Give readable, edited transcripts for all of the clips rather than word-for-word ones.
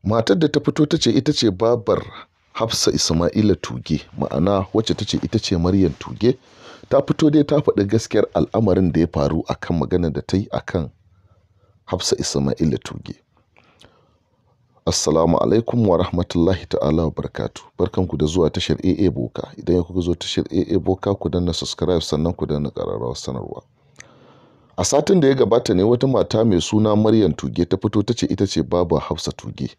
Matar da ta fito ta ce ita ce babar Hafsa Ismaila Tuge, ma'ana wacce ta ce ita ce Maryam Tuge, ta fito dai ta faɗi gaskiyar al'amarin da ya faru akan maganar da ta yi akan Hafsa Ismaila Tuge. Assalamu alaikum wa rahmatullahi ta'ala wa barakatuh. Barkanku da zuwa tashar AA Boka. Idan kuka zo tashar AA Boka, ku danna subscribe, sannan ku danna ƙararrawar sanarwa. A satin da ya gabata ne wata mata mai suna Maryam Tuge ta fito ta ce ita ce baba Hafsa Tuge,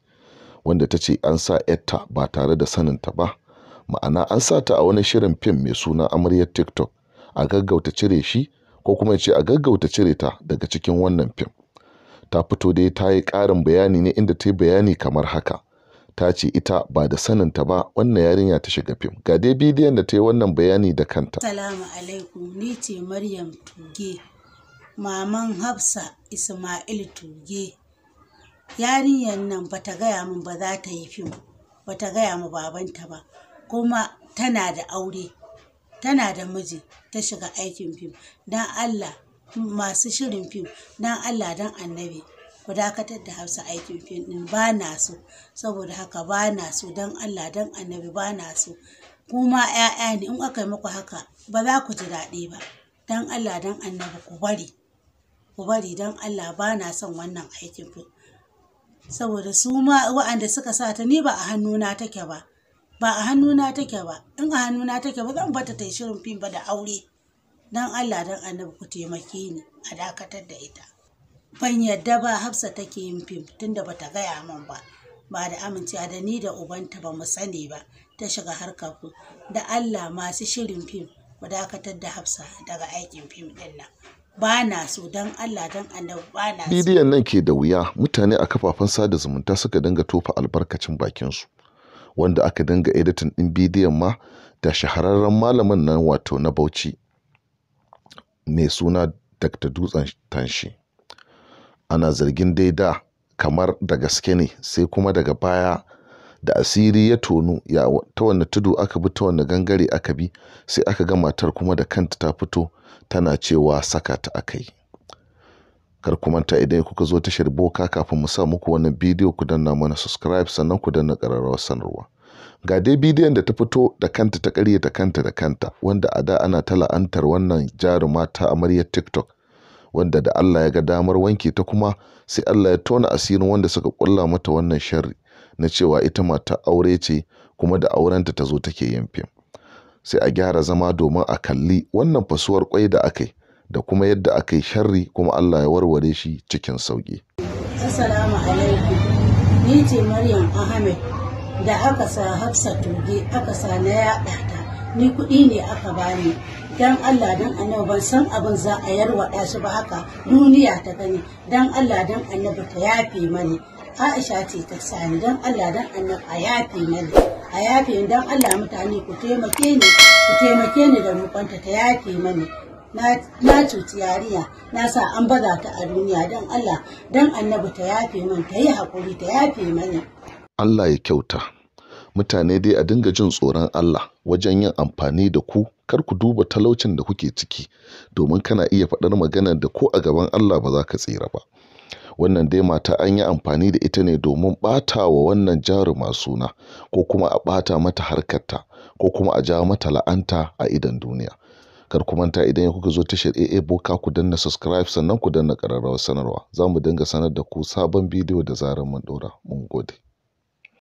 wanda ta ce an sa ‘yarta ba tare da saninta ba. Ma'ana, an sa ta a wani shirin fim mai suna Amaryar TikTok. A gaggauta cire shi, ko kuma ce a gaggauta cire ta daga cikin wannan fim. Ta fito dai ta yi ƙarin bayani ne, inda ta yi bayani kamar haka. Ta ce ita ba da saninta ba wannan yarinya ta shiga fim. Ga dai bidiyon da ta yi wannan bayani da kanta. Assalamu alaikum, ni ce Maryam Tuge, maman Hafsa Ismail Tuge. Yarinyar nan bata gaya min ba za ta yi fim, bata gaya ma babanta ba, kuma tana da aure, tana da miji, ta shiga aikin fim. Don Allah masu shirin fim, don Allah don Annabi ku dakatar da Hafsa aikin fim din, ba na so. Saboda haka ba na so, don Allah don Annabi ba na so. Kuma 'ya'ya ne, in aka yi muku haka ba za ku ji daɗi ba. Don Allah don Annabi ku bari, ku bari, don Allah ba na son wannan aikin fim. Saboda su ma wa'anda suka sa ta, ni ba a hannuna take ba, ba a hannuna take ba. In a hannuna take ba, zan bata ta yi shirin fim ba da aure? Don Allah don Annabi ku taimake ni a dakatar da ita. Ban yadda ba Hafsa take yin fim, tunda bata gaya min ba, ba da amincewa da ni da ubanta ba mu sani ba ta shiga harkar fim. Da Allah masu shirin fim, ku dakatar da Hafsa daga aikin fim din nan, ba na so, don Allah don Annabi ba na so. Bidiyon nan ke da wuya, mutane a kafafen sada zumunta suka dinga tofa albarkacin bakinsu, wanda aka dinga editing ɗin bidiyon ma da shahararren malamin nan, wato na Bauchi, mai suna Dr. Dutsen Tanshi. Ana zargin dai da kamar da gaske ne, sai kuma daga baya da asiri ya tonu, ya ta wanne tudu aka bi, ta wanne gangare aka bi, sai aka ga matar kuma da kanta ta fito tana cewa saka ta aka yi. Kar ku manta, idan kuka zo tashar Boka, kafin mu sa muku wannan bidiyo ku danna mana subscribe, sannan ku danna ƙararrawar sanarwa. Ga dai bidiyon da ta fito da kanta ta ƙaryata kanta da kanta, wanda a da ana ta la'antar wannan jaruma ta Amaryar TikTok, wanda da Allah ya ga damar wanke ta kuma sai Allah ya tona asirin wanda suka ƙulla mata wannan sharri na cewa ita mata aure ce, kuma da aurenta ta zo take yin fim. Sai a gyara zama domin a kalli wannan fasuwar kwai da aka yi, da kuma yadda aka yi sharri kuma Allah ya warware shi cikin sauƙi. Assalamu alaikum. Ni ce Maryam Ahmed da aka sa Hafsa Tuge, aka sa na yaɗa ta. Ni kuɗi ne aka bani. Dan Allah dan Annabi, ban san abin za a yarwaɗa shi ba haka duniya ta gani. Dan Allah dan Annabi ta yafe mani. Aisha ce ta sani. Dan Allah dan Annabi a yafe mani. A yafe ni, dan Allah mutane ku taimake ni, ku taimake ni da roƙonta ta yafe mani. Na cuci yarinya, na sa an baza ta a duniya. Don Allah don Annabi ta yafe min, ta yi haƙuri ta yafe mani. Allah ya kyauta. Mutane dai a dinga jin tsoron Allah wajen yin amfani da ku. Kar ku duba talaucin da kuke ciki, domin kana iya faɗar maganar da ko a gaban Allah ba za ka tsira ba. Wannan dai mata an yi amfani da ita ne domin ɓata wa wannan jaruma suna, ko kuma a ɓata mata harkarta, ko kuma a jawo mata la'anta a idon duniya. Kar ku manta, idan kuka zo tashar AA Boka, ku danna subscribe, sannan ku danna ƙararrawar sanarwa. Za mu dinga sanar da ku sabon bidiyo da zarar mun ɗora. Mun gode.